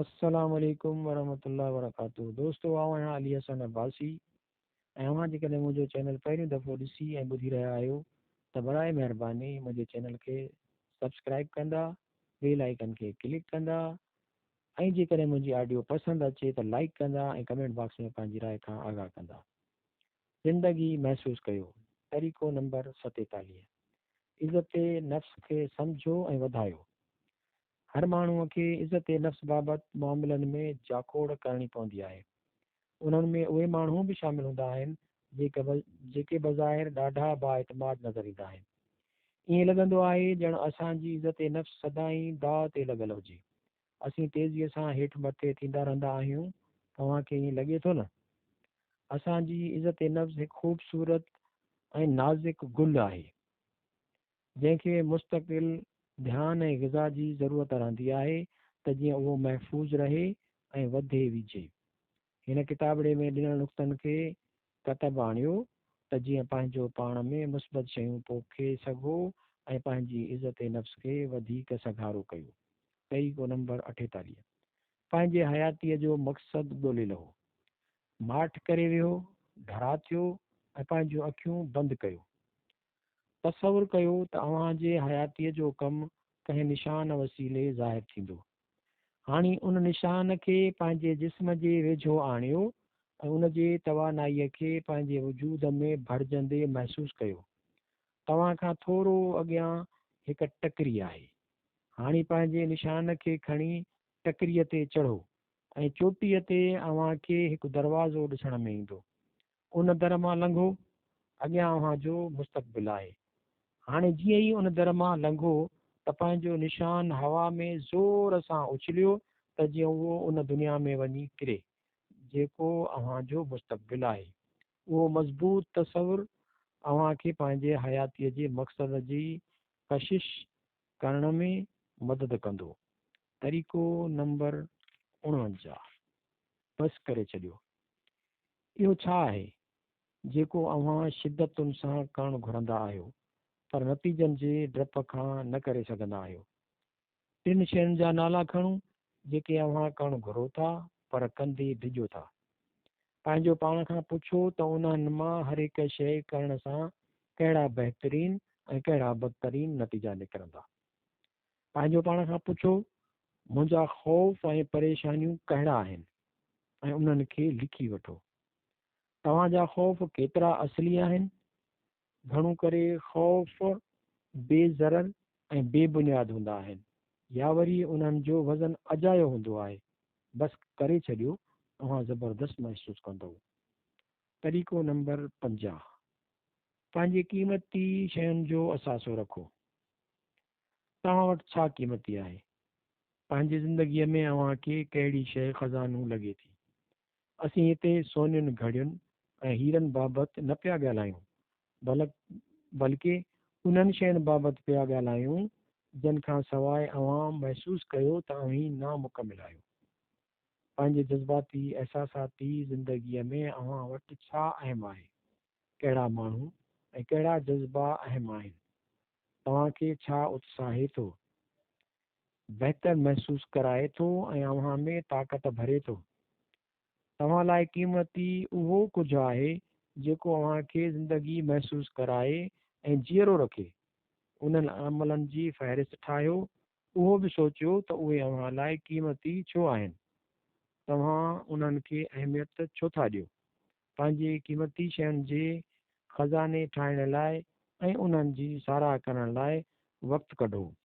السلام عليڪم ورحمة الله وبرڪاته دوستو آئون آهيان علي حسن عباسي ۽ اوهان جيڪڏهن منهنجو چينل پهريون دفعو ڏسي ۽ ٻڌي رهيا آهيو ته برائي مهرباني منهنجي چينل کي سبسڪرائب ڪندا بيل آئيڪن کي ڪلڪ ڪندا ۽ جيڪڏهن منهنجي آڊيو پسند اچي ته لائيڪ ڪندا ۽ ڪمينٽ باڪس ۾ پنهنجي راء کان آگاهه ڪندا. زندگي محسوس ڪيو طريقو نمبر 47 عزت نفس کي سمجهو ۽ وڌايو. هر ماڻهوء کي عزت نفس بابت معاملن ۾ جاکوڙ ڪرڻي پوندي آهي. انهن ۾ اهي ماڻهو به شامل هوندا آهن، جيڪي بظاهر ڏاڍا بااعتماد نظر ايندا آهن. ائين لڳندو آهي ڄڻ اسان جي عزت نفس سدائين داء تي لڳل هجي. اسين تيزيء سان هيٺ مٿي ٿيندا رهندا آهيون. توهان کي ائين لڳي ٿو نه؟ اسان جي عزت نفس هڪ خوبصورت ۽ نازڪ گل آهي. جنهن کي مستقل ڌيان ۽ غذا جي ضرورت رهندي آهي ته جيئن اهو محفوظ رهي ۽ وڌي ويجهي. هن ڪتابڙي ۾ ڏنل نقطن کي ڪتب آڻيو ته جيئن پنهنجو پاڻ ۾ مثبت شيون پوکي سگهو ۽ پنهنجي عزت نفس کي وڌيڪ سگهارو ڪيو. طريقو نمبر 48. پنهنجي حياتيء جو مقصد ڳولي لهو. ماٺ ڪري ويهو، ڍرا ٿيو ۽ پنهنجون اکيون بند ڪيو. تصور ڪيو ته اوهان جي حياتيء جو ڪم ڪنهن نشان وسيلي ظاهر ٿيندو. هاڻي ان نشان کي پنهنجي جسم جي ويجهو آڻيو ۽ ان جي توانائيء کي پنهنجي وجود ۾ ڀرجندي محسوس ڪيو. توهان کان ٿورو اڳيان هڪ ٽڪري آهي. هاڻي پنهنجي نشان کي کڻي ٽڪريء تي چڙهو ۽ چوٽيء تي اوهان کي هڪ دروازو ڏسڻ ۾ ايندو. ان در مان لنگهو، اڳيان اوهان جو مستقبل آهي. هاڻي جيئن ئي ان در مان لنگهو ته پنهنجو نشان هوا ۾ زور سان اڇليو ته جيئن اهو ان دنيا ۾ وڃي ڪري، جيڪو اوهان جو مستقبل آهي. اهو مضبوط تصور اوهان کي پنهنجي حياتيء جي مقصد جي ڪشش ڪرڻ ۾ مدد ڪندو. طريقو نمبر 49. بس ڪري ڇڏيو. اهو ڇا آهي، جيڪو اوهان شدتن سان ڪرڻ گهرندا آهيو، پر نتيجن جي ڊپ کان نه ڪري سگهندا آهيو؟ ٽن شين جا نالا کڻو، جيڪي اوهان ڪرڻ گهرو ٿا، پر ڪندي ڊڄو ٿا. پنهنجو پاڻ کان پڇو ته انهن مان هر هڪ شيء ڪرڻ سان ڪهڙا بهترين ۽ ڪهڙا بدترين نتيجا نڪرندا. پنهنجو پاڻ کان پڇو، منهنجا خوف ۽ پريشانيون ڪهڙا آهن؟ ۽ انهن کي لکي وٺو. توهان جا خوف ڪيترا اصلي آهن؟ گهڻو ڪري خوف بي ضرر ۽ بي بنياد هوندا آهن يا وري انهن جو وزن اجايو هوندو آهي. بس ڪري ڇڏيو، اوهان زبردست محسوس ڪندؤ. طريقو نمبر 50. پنهنجي قيمتي شين جو اثاثو رکو. توهان وٽ ڇا قيمتي آهي؟ پنهنجي زندگيء ۾ اوهان کي ڪهڙي شيء خزانو لڳي ٿي؟ اسين هتي سونين گهڙين ۽ هيرن بابت نه پيا ڳالهايون، بلڪه انهن شين بابت پيا ڳالهايون، جن کان سواء اوهان محسوس ڪيو ته اوهين نامڪمل آهيو. پنهنجي جذباتي، احساساتي زندگيء ۾ اوهان وٽ ڇا اهم آهي؟ ڪهڙا ماڻهو ۽ ڪهڙا جذبا اهم آهن؟ توهان کي ڇا اتساهي ٿو؟ بهتر محسوس ڪرائي ٿو ۽ اوهان ۾ طاقت ڀري ٿو. توهان لاء قيمتي اهو ڪجهه آهي جيڪو اوهان کي زندگي محسوس ڪرائي ۽ جيئرو رکي. انهن عملن جي فهرست ٺاهيو، اهو به سوچيو ته اهي اوهان لاء قيمتي ڇو آهن؟ توهان انهن کي اهميت ڇو ٿا ڏيو؟ پنهنجي قيمتي شين جي خزاني ٺاهڻ لاء ۽ انهن جي ساراهه ڪرڻ لاء وقت ڪڍو.